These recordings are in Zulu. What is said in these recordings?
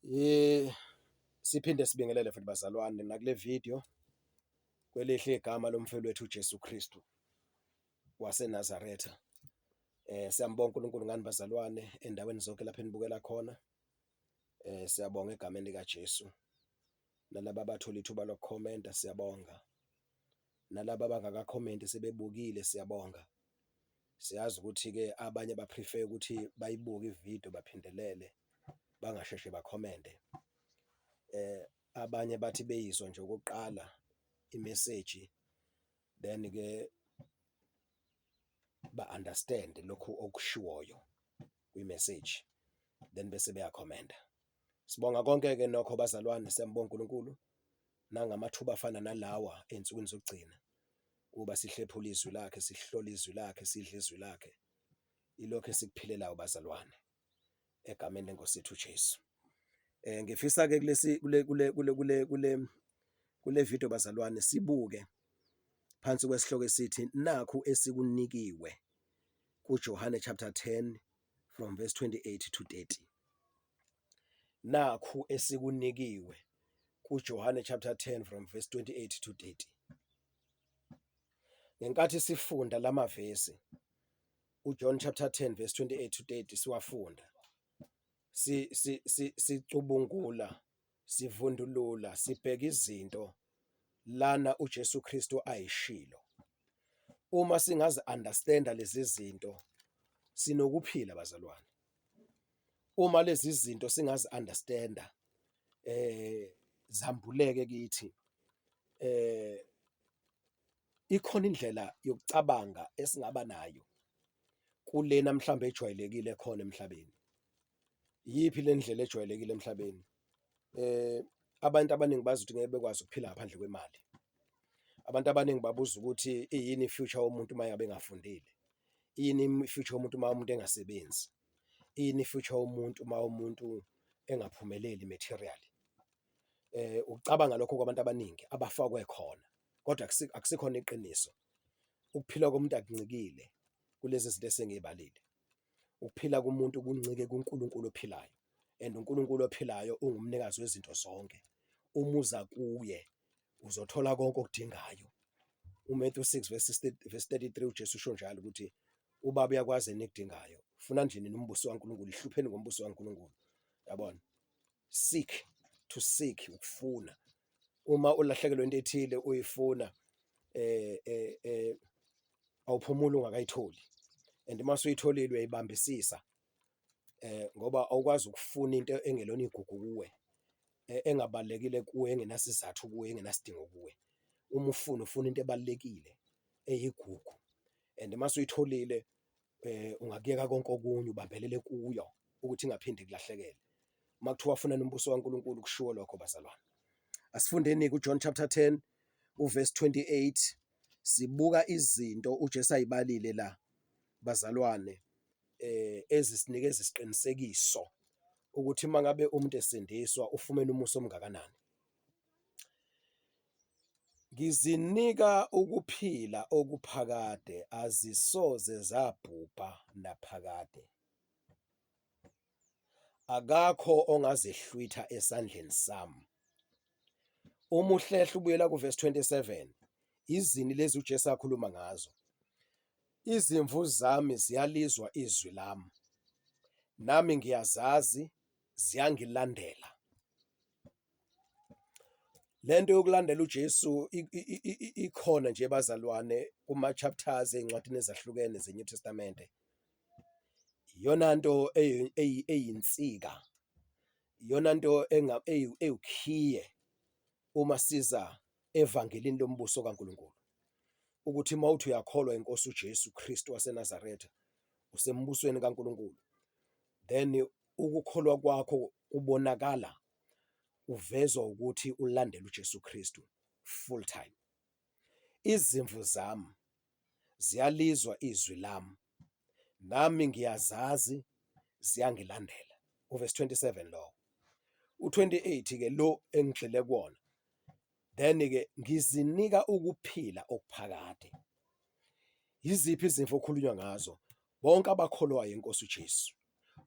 Ye siphinde sibingelele futhi bazalwane nakule video kwelihle igama lomfeli wethu uJesu Kristu waseNazaretha. Siyambonga uNkulunkulu ngani bazalwane endaweni zonke lapho enibukela khona. Siyabonga egameni likaJesu. Nalaba abathola ithuba lokukhomenta siyabonga. Nalaba abangakakhomenti sebebukile siyabonga. Siyazi ukuthi-ke abanye ba-prefer ukuthi bayibuke ividiyo baphindelele bangasheshe bakhomente. Abanye bathi beyizwa nje okokuqala imeseji then-ke ba-understand lokhu okushiwoyo kwimeseji then bese beyakhomenta. Sibonga konke-ke nokho bazalwane, siyambonga uNkulunkulu nangamathuba afana nalawa ey'nsukwini zokugcina ukuba sihlephule izwi lakhe, sihlole izwi lakhe, sidle izwi lakhe. Ilokhu esikuphilelayo bazalwane egameni lenkosi yethu uJesu. Ngifisa ke kulesi kule kule kule kule kule kule video bazalwane sibuke phansi kwesihloko esithi nakhu esikunikiwe kuJohane chapter 10 from verse 28 to 30. Nakhu esikunikiwe kuJohane chapter 10 from verse 28 to 30. Ngenkathi sifunda lamavesi uJohn chapter 10 verse 28 to 30 siwafunda si si sicubungula sivundulula sibheka izinto lana uJesu Kristu ayishilo. Uma singazi understanda lezi zinto sinokuphila bazalwane. Uma lezi zinto singazi understanda zambuleke kithi ikhona indlela yokucabanga esingaba nayo kulena mhlawumbe ejwayelekile khona emhlabeni. Iyiphi le ndlela ejwayelekile emhlabeni? Abantu abaningi bazi ukuthi ngeke bekwazi ukuphila ngaphandle kwemali. Abantu abaningi babuza ukuthi iyini i-future yomuntu uma ngabe engafundile? Iyini i-future yomuntu uma umuntu engasebenzi? Iyini i-future yomuntu uma umuntu engaphumeleli materially? Ukucabanga lokho kwabantu abaningi abafakwe khona kodwa akusikhona iqiniso. Ukuphila komuntu akuncikile kulezi zinto esengiy'balile. Ukuphila komuntu kuncike kuNkulunkulu ophilayo and uNkulunkulu ophilayo ungumnikazi wezinto zonke. Uma uza kuye uzothola konke okudingayo. UMatthew 6 verse verse 33 uJesu usho njalo ukuthi uBaba uyakwazi enikudingayo. Funa nje nina umbuso kaNkulunkulu, ihlupheni ngombuso kaNkulunkulu. Yabona? Seek, to seek, ukufuna. Uma ulahlekelwe into ethile uyifuna awuphumuli ungakayitholi and uma usuyitholile uyayibambisisa ngoba awukwazi ukufuna into engelona igugu kuwe, engabalulekile kuwe, engenasizathu kuwe, engenasidingo kuwe. Uma ufuna ufuna into ebalulekile eyigugu and uma usuyitholile ungakuyeka konke okunye ubambelele kuyo ukuthi ingaphinde ikulahlekele. Uma kuthiwa funa nombuso kaNkulunkulu kushiwo lokho bazalwane. Asifundeni kuJohn chapter 10 uverse 28 sibuka izinto uJesu ayibalile la bazalwane ezisinikeza isiqinisekiso ukuthi uma ngabe umuntu esindiswa ufumene umusa omngakanani. Ngizinika ukuphila okuphakade azisoze zabhubha naphakade. Akakho ongazehlwitha esandleni sami. Uma uhlehla ubuyela kuvesi 27, izini lezi uJesu akhuluma ngazo. Izimvu zami ziyalizwa izwi lami, nami ngiyazazi, ziyangilandela. Lento yokulandela uJesu ikhona nje bazalwane kuma-chapters ey'ncwadini ezahlukene ze-New Testament. Iyona nto eyinsika, iyona nto ewukhiye uma siza evangelini lombuso kaNkulunkulu. Ukuthi uma uthi uyakholwa inkosi uJesu Kristu waseNazaretha, usembusweni kaNkulunkulu, then ukukholwa kwakho kubonakala uvezwa ukuthi ulandela uJesu Kristu full time. Izimvu zami ziyalizwa izwi lami, nami ngiyazazi ziyangilandela. Uverse 27 lowo. U28 ke lo engigxile kuwona. Then ke ngizinika ukuphila okuphakade. Yiziphi izimvu okhulunywa ngazo? Bonke abakholwayo inkosi uJesu.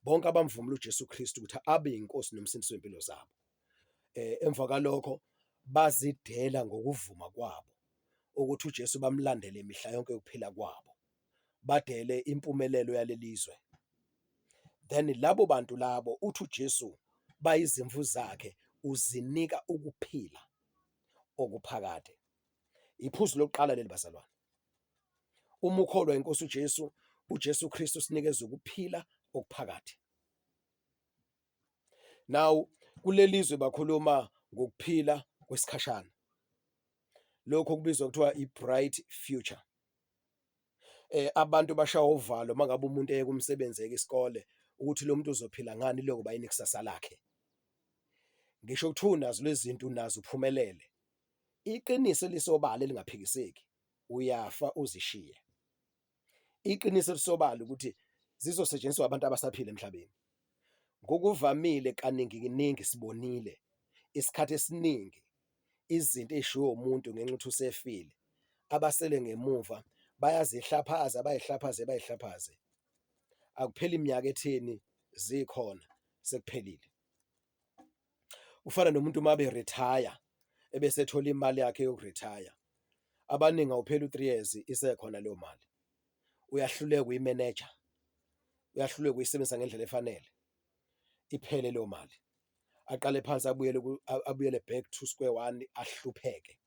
Bonke abamvumela uJesu Kristu ukuthi abe yinkosi nomsindisi wempilo zabo. Eh emva kwalokho bazidela ngokuvuma kwabo ukuthi uJesu bamlandele imihla yonke yokuphila kwabo. Badele impumelelo yalelizwe. Then labo bantu labo uthi uJesu bayizimvu zakhe uzinika ukuphila okuphakade. Iphuzu lokuqala leli bazalwane. Uma ukholwa inkosi uJesu, uJesu Kristu usinikeza ukuphila okuphakade. Now kulelizwe bakhuluma ngokuphila kwesikhashana. Lokho kubizwa kuthiwa i-bright future. Eh abantu bashawa uvalo mangabe umuntu eyeka umsebenzi eyeka isikole ukuthi lo muntu uzophila ngani liyokuba yini ikusasa lakhe. Ngisho kuthiwa unazo lezinto unazo uphumelele. Iqiniso elisobala elingaphikiseki uyafa uzishiye. Iqiniso elisobala ukuthi zizosetshenziswa abantu abasaphila emhlabeni. Ngokuvamile kaninginingi sibonile isikhathi esiningi izinto ey'shiwo umuntu ngenxa yokuthi usefile, abasele ngemuva bayazihlaphaza bayihlaphaze bayihlaphaze. Akupheli minyaka etheni zikhona sekuphelile. Kufana nomuntu uma be-retire ebese ethola imali yakhe yoku-retire. Abaningi awupheli u-three years isekhona leyo mali. Uyahluleka ukuyimeneja, uyahluleka ukuyisebenzisa ngendlela efanele, iphele leyo mali. Aqale phansi abuyele abuyele back to square one ahlupheke.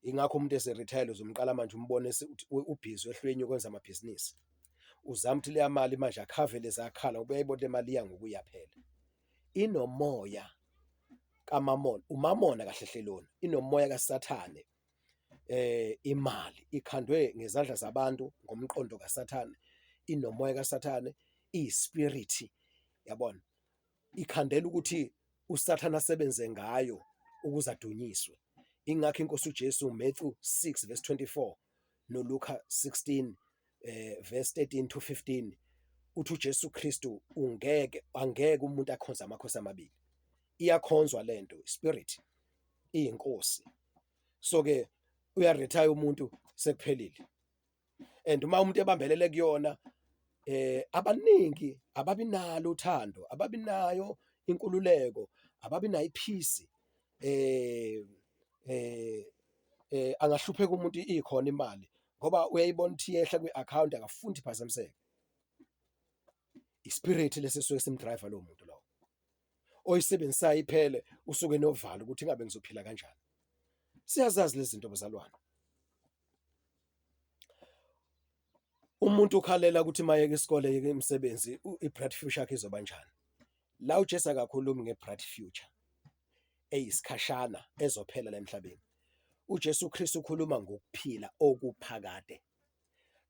Ingakho umuntu ese-retire uzomqala manje umbone ubhizi wehlwenye ukwenza amabhizinisi. Uzama ukuthi leya mali manje akhave lezakhala ngoba uyayibona le mali iya ngokuya phela. Inomoya kaMamona, uMamona kahle hle lona, inomoya kaSathane imali ikhandwe ngezandla zabantu ngomqondo kaSathane, inomoya kaSathane, iyispirithi yabona. Ikhandela ukuthi uSathane asebenze ngayo ukuze adunyiswe. Ingakho inkosi uJesu Matthew 6 verse 24 noLuka 16 verse 13 to 15 uthi uJesu Kristu ungeke angeke umuntu akhonze amakhosi amabili. Iyakhonzwa lento spirit iyinkosi. So ke uyaretire umuntu sekuphelile. And uma umuntu ebambelele kuyona abaningi ababi nalo uthando, ababi nayo inkululeko, ababi nayo ipeace angahlupheka umuntu ikhona imali ngoba uyayibona ukuthi iyehla kwi-akhawunti akafuni ukuthi iphazamiseke. Ispirit lesi esuke simdrayiva lowo muntu lowo. Oyisebenzisayo iphele usuke novalo ukuthi ingabe ngizophila kanjani. Siyazazi lezi zinto bazalwane. Umuntu ukhalela ukuthi mayeke isikole yeke imisebenzi i-bright future yakhe izoba njani. La uJesu akakhulumi nge-bright future eyisikhashana ezophela la emhlabeni. UJesu Kristu ukhuluma ngokuphila okuphakade.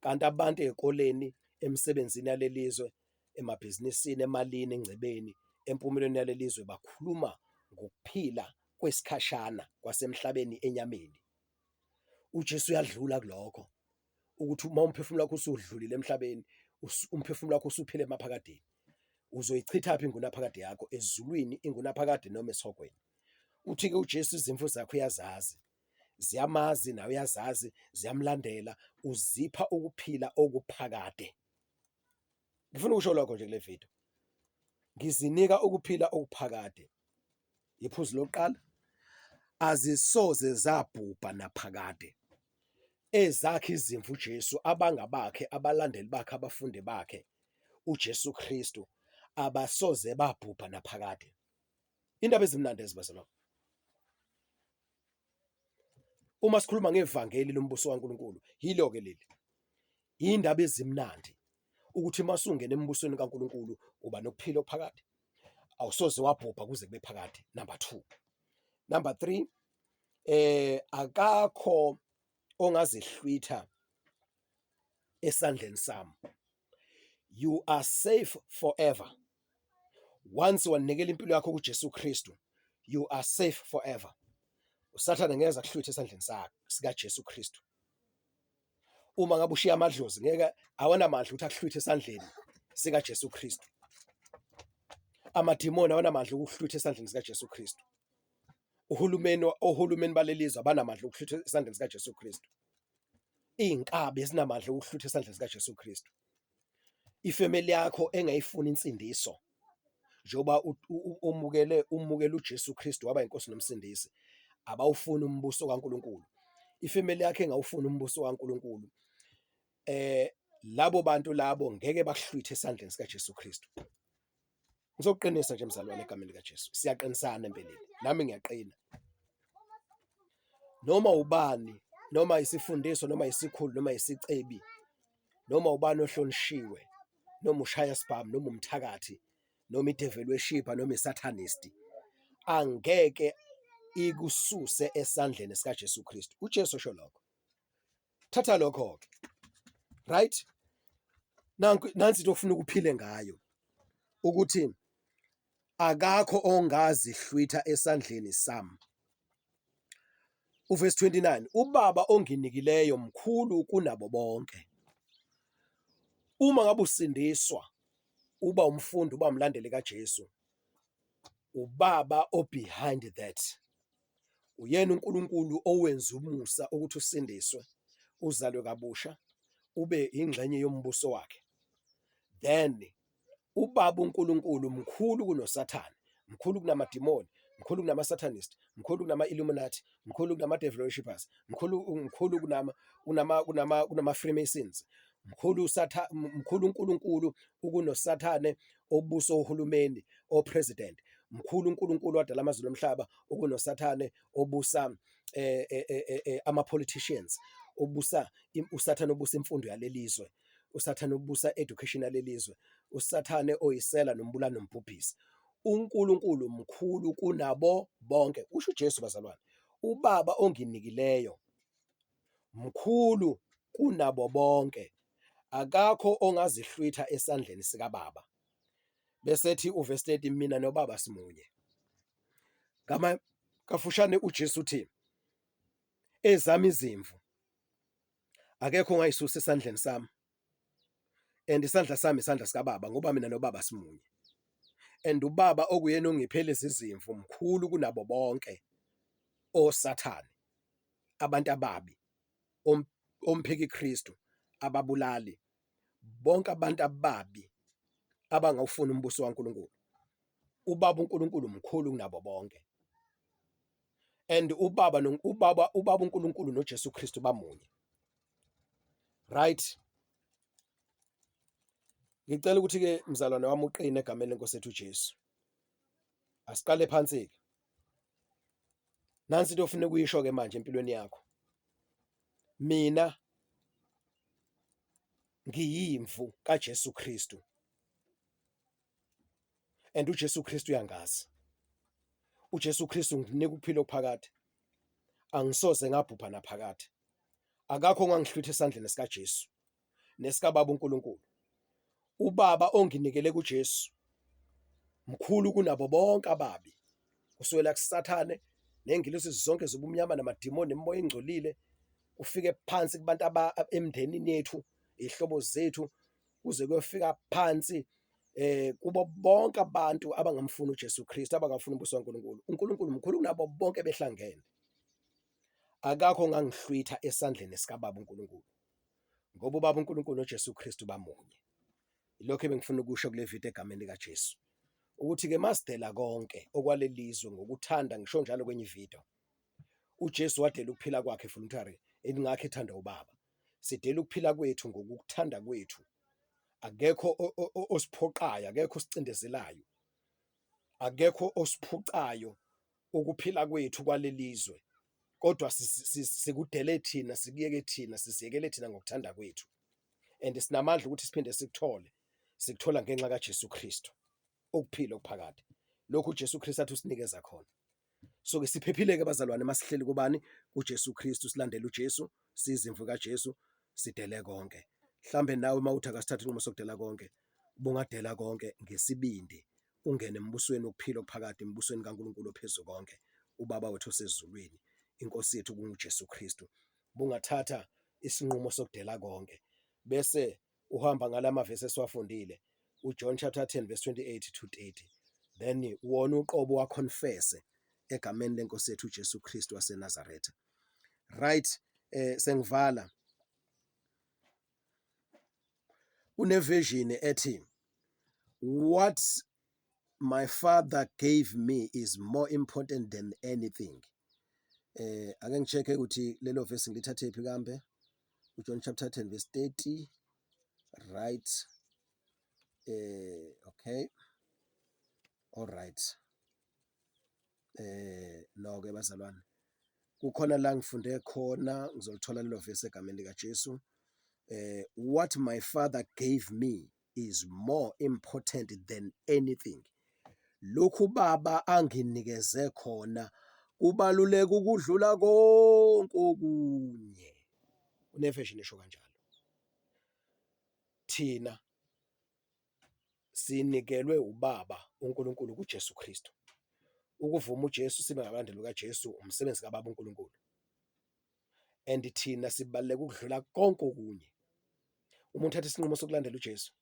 Kanti abantu ey'koleni, emsebenzini yalelizwe, emabhizinisini, emalini, engcebeni, empumelelweni yalelizwe bakhuluma ngokuphila kwesikhashana kwasemhlabeni enyameni. uJesu uyadlula kulokho ukuthi uma umphefumulo wakho usudlulile emhlabeni umphefumulo wakho usuphile emaphakadeni uzoyichitha phi ingunaphakade yakho ezulwini ingunaphakade noma esihogweni uthi-ke uJesu izimvu zakho uyazazi ziyamazi nawe uyazazi ziyamlandela uzipha ukuphila okuphakade ngifuna ukusho lokho nje kule video ngizinika ukuphila okuphakade Iphuzu lokuqala, azisoze zabhubha naphakade. Ezakhe izimvu uJesu, abangabakhe, abalandeli bakhe, abafundi bakhe, uJesu Kristu, abasoze babhubha naphakade. Indaba ezimnandi ezi bazalwane. Uma sikhuluma ngevangeli lombuso kaNkulunkulu, yilo-ke leli. Indaba ezimnandi ukuthi uma usungena embusweni kaNkulunkulu uba nokuphila okuphakade. Awusoze wabhubha kuze kube phakade. Number 2. Number 3 akakho ongazihlwitha esandleni sami. You are safe forever. Once wanikela impilo yakho kuJesu Kristu, you are safe forever. USathane ngeke akuhlwithe esandleni sakhe sikaJesu Kristu. Uma ngabe ushiya amadlozi ngeke awanamandla ukuthi akuhlwithe esandleni sikaJesu Kristu. Amadimoni awanamandla ukuhlwitha esandleni sikaJesu Kristu. Uhulumeni ohulumeni balelizwe abanamandla ukuhlwitha esandleni sikaJesu Kristu. Iy'nkabi ezinamandla ukuhlwitha esandleni sikaJesu Kristu. Ifamily yakho engayifuni insindiso njengoba umukele umukele uJesu Kristu waba inkosi nomsindisi, abawufuni umbuso kaNkulunkulu. Ifamily yakho engawufuni umbuso kaNkulunkulu, labo bantu labo ngeke bakuhlwithe esandleni sikaJesu Kristu. Ngizokuqinisa nje mzalwane egameni likaJesu. Siyaqinisana empeleni. Nami ngiyaqina. Noma ubani, noma isifundiso, noma isikhulu, noma isicebi, noma ubani ohlonishiwe, noma ushaya sibhamu, noma umthakathi, noma idevil worshipper, noma isathanist, angeke ikususe esandleni sikaJesu Kristu. UJesu osho lokho. Thatha lokho ke. Right? Nanku nansi into ofuna ukuphile ngayo. Ukuthi akakho ongazihlwitha esandleni sami. Uverse 29 ubaba onginikileyo mkhulu kunabo bonke. Uma ngabe usindiswa uba umfundi uba umlandeli kaJesu ubaba o behind that. Uyena uNkulunkulu owenza umusa ukuthi usindiswe, uzalwe kabusha, ube ingxenye yombuso wakhe. Then ubaba uNkulunkulu mkhulu kunoSathane, mkhulu kunamadimoni, mkhulu kunama-satanist, mkhulu kunama-illuminati, mkhulu kunama-devil worshippers, mkhulu mkhulu kunama kunama kunama kunama-freemasons, mkhulu satha mkhulu uNkulunkulu ukunoSathane obusa ohulumeni opresident, mkhulu uNkulunkulu wadala amazulu nomhlaba ukunoSathane obusa ama politicians, obusa uSathane obusa imfundo yalelizwe, uSathane obusa education yalelizwe, uSathane oyisela nombulali nombhubhisi. uNkulunkulu mkhulu kunabo bonke, usho uJesu bazalwane. Ubaba onginikileyo mkhulu kunabo bonke, akakho ongazihlwitha esandleni sikaBaba. Bese ethi uverse 30 mina noBaba simunye. Ngama kafushane uJesu uthi ezami izimvu akekho ongayisusa esandleni sami and isandla sami isandla sikababa ngoba mina nobaba simunye and ubaba okuyena ongiphe lezi zimvu mkhulu kunabo bonke osathane abantu ababi omphiki Kristu ababulali bonke abantu ababi abangawufuni umbuso kaNkulunkulu. Ubaba uNkulunkulu mkhulu kunabo bonke and ubaba ubaba ubaba uNkulunkulu noJesu Kristu bamunye. Right, ngicela ukuthi ke mzalwane wami uqine egameni lenkosi ethu uJesu. Asiqale phansi ke. Nansi into ofuna ukuyisho ke manje empilweni yakho. Mina ngiyimvu kaJesu Kristu. And uJesu Kristu uyangazi. UJesu Kristu nginika ukuphila okuphakade. Angisoze ngabhubha naphakade. Akakho ongangihlwitha esandleni sikaJesu nesikaBaba uNkulunkulu. Ubaba onginikele kuJesu mkhulu kunabo bonke ababi, kusukela kuSathane nengilosi zonke zobumnyama namadimoni nemimoya engcolile, kufike phansi kubantu aba emndenini yethu, iy'hlobo zethu, kuze kuyofika phansi kubo bonke abantu abangamfuni uJesu Kristu, abangafuni umbuso kaNkulunkulu. UNkulunkulu mkhulu kunabo bonke behlangene. Akakho ongangihlwitha esandleni sikaBaba uNkulunkulu, ngoba uBaba uNkulunkulu noJesu Kristu bamunye. Ilokho ebengifuna ukusho kule video egameni likaJesu, ukuthi-ke masidela konke okwalelizwe ngokuthanda, ngisho njalo kwenye ividiyo. UJesu wadela ukuphila kwakhe voluntary, ingakho ethandwa uBaba. Sidela ukuphila kwethu ngokukuthanda kwethu. Akekho osiphoqayo, akekho osicindezelayo, akekho osiphucayo ukuphila kwethu kwalelizwe, kodwa sikudele thina, sikuyeke thina, siziyekele thina ngokuthanda kwethu. And sinamandla ukuthi siphinde sikuthole, sikuthola ngenxa kaJesu Kristu, ukuphila okuphakade. Lokhu uJesu Kristu athi usinikeza khona. So ke siphephile ke bazalwane masihleli kubani kuJesu Kristu, silandele uJesu, sizimvu kaJesu, sidele konke. Mhlambe nawe uma uthi akasithathe inqumo sokudela konke, ubungadela konke ngesibindi ungene embusweni wokuphila okuphakade, embusweni kaNkulunkulu ophezu konke, uBaba wethu osezulwini, iNkosi yethu kunguJesu Kristu. Ubungathatha isinqumo sokudela konke bese uhamba ngalamavesi esiwafundile uJohn chapter 10 verse 28 to 30, then wona uqobo waconfesse egameni lenkosi yethu uJesu Kristu waseNazaretha. Right, sengivala. Kune-version ethi what my father gave me is more important than anything. Ake ngi-check-e ukuthi lelo vesi ngilithathephi kambe. UJohn chapter 10 verse 30, right. Okay, all right. No ke bazalwane, kukhona la ngifunde khona, ngizolithola lelo vesi egameni likaJesu. What my father gave me is more important than anything. Lokhu baba anginikeze khona kubaluleke ukudlula konke okunye. Une-version esho kanjalo. Thina sinikelwe ubaba uNkulunkulu kuJesu Kristu. Ukuvuma uJesu sibe ngabalandeli bakaJesu umsebenzi kaBaba uNkulunkulu. And thina sibaluleke ukudlula konke okunye. Uma uthatha isinqumo sokulandela uJesu,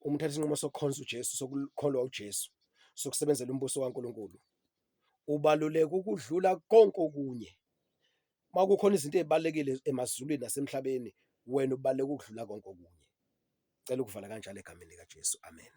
uma uthatha isinqumo sokukhonza uJesu, sokukholwa uJesu, sokusebenzela umbuso kaNkulunkulu, ubaluleke ukudlula konke okunye. Uma kukhona izinto ey'balulekile emazulwini nasemhlabeni, wena ubaluleke ukudlula konke okunye. Cela ukuvala kanjalo egameni likaJesu, amen.